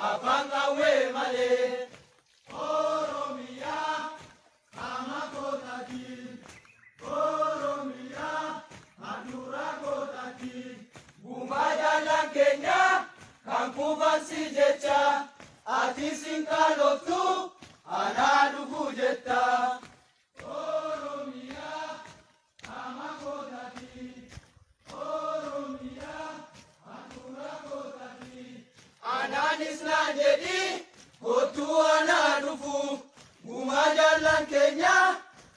Afaan qawwee malee. Oromiyaa qaama kootaati. Oromiyaa handhuura kootaati. Gumaa jaallan keenya kan kuufan si jecha ati sin qaanoftu anaa dhufu jetta. Oromiyaa qaama kootaati. Oromiyaa handhuura kootaati. Anaanis naan jedhi kottuu anaa dhufu gumaa jaallan keenya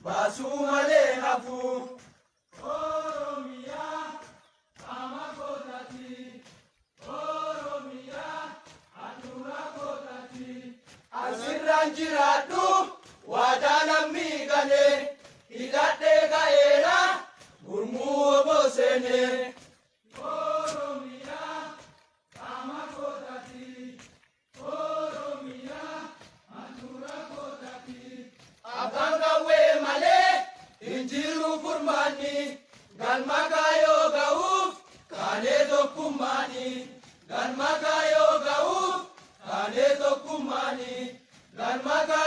baasuu malee hafu. Oromiyaa qaama kootaati. Oromiyaa handhuura kootaati. Asirraan jiraadhu waadaa lammii galee hidhadhee ka'eera gurmuu oboo seenee. Oromiyaa qaama kootaati. Oromiyaa handhuura kootaati. Afaan qawwee malee hin jiru furmaanni galma kaayoo ga'uuf kaanee tokkummaani. Galma kaayoo ga'uuf kaanee tokkummaani. Galma kaayoo.